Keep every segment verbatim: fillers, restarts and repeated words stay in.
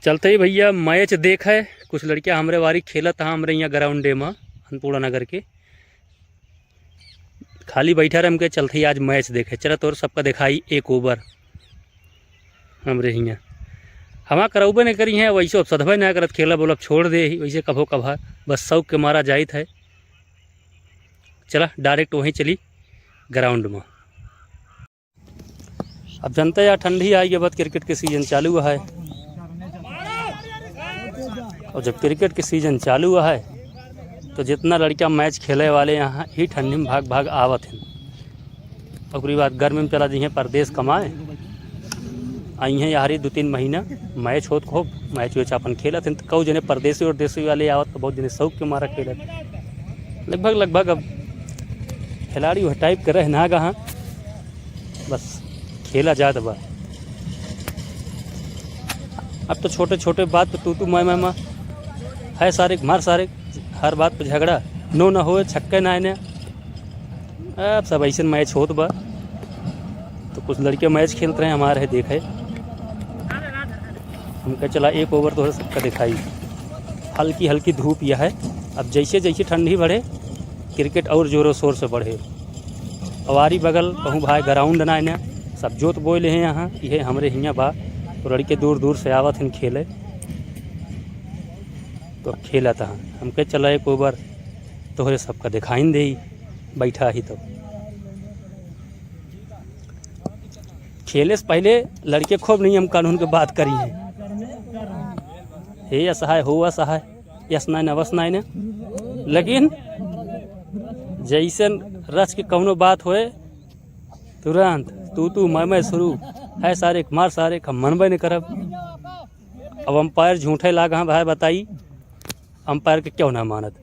चलत ही भइया मैच देखे, कुछ लड़किया हमरे वारी खेलत हा हमरे हियाँ ग्राउंडे मा, अन्नपूर्णा नगर के। खाली बैठा रहे, हमके चलत ही आज मैच देखे। चला तोर सबका देखाई एक ओवर हमरे हियाँ। हमा करौबे नहीं करी हैं, वैसे अब सधबे ना करत, खेला बोला छोड़ दे ही, वैसे कभो कभा बस शौक के मारा जाइत है। चला डायरेक्ट वहीं चली ग्राउंड मा। अब जनता या ठंडी आई के बाद क्रिकेट के सीजन चालू है। और जब क्रिकेट के सीजन चालू है तो जितना लड़का मैच खेले वाले यहाँ ही ठंडी में भाग भाग आवत हैं। ओकरी बाद गर्मी में चला जइहें परदेस कमाए, अइहें यारी दो तीन महीना मैच होत खूब, मैच वैच अपन खेलत हैं। तो कऊ जने परदेसी और देसी वाले आवत तो बहुत जने शौक के मारा खेलत। लगभग लगभग अब खिलाड़ी वह टाइप के रह ना गहा, बस खेला जात बा। अब तो छोटे छोटे बात पे तू तू मैं मैं मा, है सारे मार सारे, हर बात पे झगड़ा, नो ना होए छक्के ना आने। अब सब ऐसे मैच होत बा, तो कुछ लड़के मैच खेलत रहे, हमारे है देखे। हमका चला एक ओवर तोहरे सबका दिखाई। हल्की हल्की धूप यह है। अब जैसे जैसे ठंडी बढ़े, क्रिकेट और जोरों शोर से बढ़े। अवारी बगल कहूँ भाई ग्राउंड ना है, सब जोत बोए ले हैं यहाँ, यह हमरे हियाँ बा। तो लड़के दूर दूर से आवत हैं खेले, तो खेलत हैं। हमके चला एक ओवर तोहरे सबका दिखाइन दे, बैठा ही तो। खेले से पहले लड़के खूब नियम कानून के बात करी हैं, हे असहाय, हो असहाय, यस नाय ना, वस नाय ना। लेकिन जैसे रच के कौनो बात होए, तुरंत तू तू मैं मैं शुरू, है सारे मार सारे, हम मनबे नहीं करब। अब अंपायर झूठे लाग हाँ भाई बताई, अंपायर के क्यों ना मानत?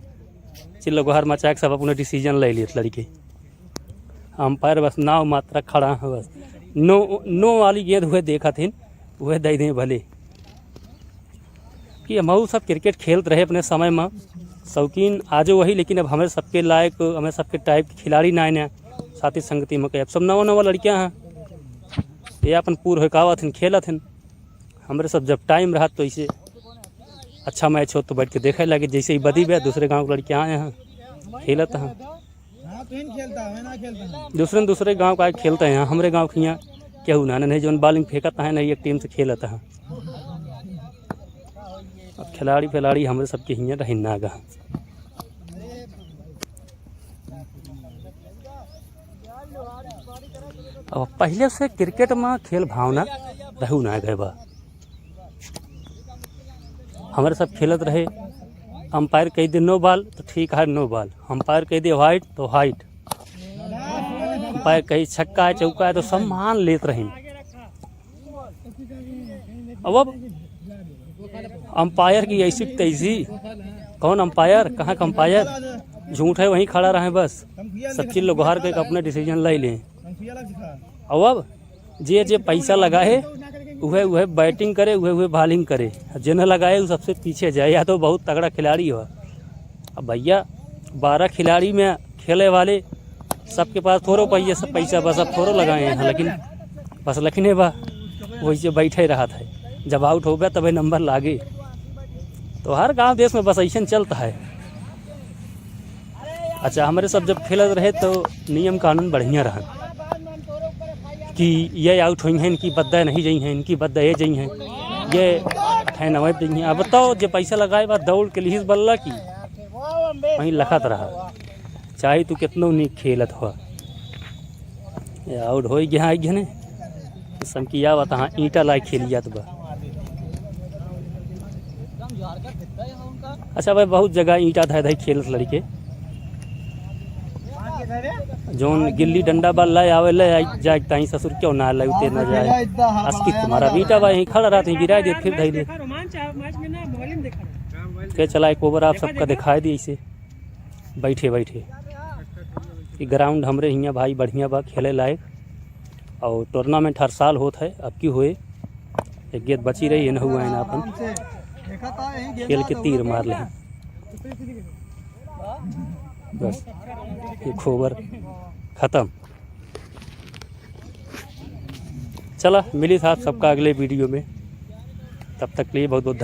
चिल्ला गोहार मचा के सब अपने डिसीजन ले लेत लड़के। अंपायर बस नाव मात्र खड़ा है बस। नो, नो वाली गेंद हुए देखत हिन, वह दे दें भले। कि हमहू सब क्रिकेट खेलत रहे अपने समय में, शौकीन आजो वही, लेकिन अब हमारे सबके लायक, हमारे सबके टाइप के खिलाड़ी ना आए ना साथी संगति में के। अब सब नवा नवा लड़कियां हैं, ये अपन पूर होए का आवत हिन, खेलत हिन। हमरे सब जब टाइम रहा तो इसे अच्छा मैच हो तो बैठ के देखे लगे, जैसे ही बदी बे दूसरे गांव के लड़के आए हैं, खेलत हैं। हाँ, तो इन खेलता है, मैं ना खेलता हूँ। दूसरे दूसरे गांव का खेलते हैं, हमरे गांव के यहाँ केहू ना, नहीं जौन बॉलिंग फेंकत है, नहीं एक टीम से खेलत है। अब खिलाड़ी पिलाड़ी हमरे सबके हियाँ रहिन ना गा। अब पहले से क्रिकेट में खेल भावना रहू ना गए बा। हमरे सब खेलत रहे, अंपायर कह दे नो बॉल तो ठीक है, नो बॉल। अंपायर कह दे वाइड तो वाइड। अंपायर कही छक्का है, चौका है, तो सब मान लेत रहे। अब, अब अंपायर की ऐसी तैसी, कौन अंपायर, कहाँ का अंपायर? झूठ है, वहीं खड़ा रहे बस। सब चिल्ला गोहार के अपने डिसीजन ले लें। अब, अब जे जे पैसा लगाए, उहे उहे बैटिंग करे, उहे उहे बॉलिंग करे। जे न लगाए, उ सबसे पीछे जाए, या तो बहुत तगड़ा खिलाड़ी हो। अब भैया, बारह खिलाड़ी में खेले वाले, सबके पास थोड़ो पैसा, सब पैसा बस अब थोड़ो लगाए हैं, लेकिन बस लखने बा, वैसे बैठे रहत है। जब आउट हो गया, तबे नंबर लागे। तो हर गांव देश में बस ऐसे चलता है। अच्छा, हमरे सब जब खेलत रहे तो नियम कानून बढ़िया रहन कि ये आउट होइहैं, इनकी बद्दा नहीं जइहैं, इनकी बद्दा ये जइहैं, ये है नवाब जइहैं। अब बताओ, जे पैसा लगाए बा दौड़ के लिहिस बल्ला की वहीं लखत रहा, चाहे तू कितनो नीक खेलत हो। ये आउट होई गया है, घने समकी आवत, हाँ, ईंटा लाए खेली जात बा। अच्छा भाई, बहुत जगह ईंटा धय धय खेलत लड़के। जौन गिल्ली डंडा बा, ले आवे, ले आई, जाए ताई ससुर क्यों ना ले, उते ना जाए। अस्की तुम्हारा ईंटा बा, यहीं खड़ा रहत, यहीं गिराए दे, फिर धई दे। के चला, एक ओवर आप सबका दिखाई दी इसे। बैठे बैठे। ई ग्राउंड हमरे हियाँ भाई बढ़िया बा खेले लायक, और टूर्नामेंट हर साल होत है, अब की होए, एक गेंद बची रही, ये न हुआ है ना अपन खेल के तीर मार ले। बस, एक ओवर खत्म। चला, मिली था आप सबका अगले वीडियो में। तब तक के लिए बहुत बहुत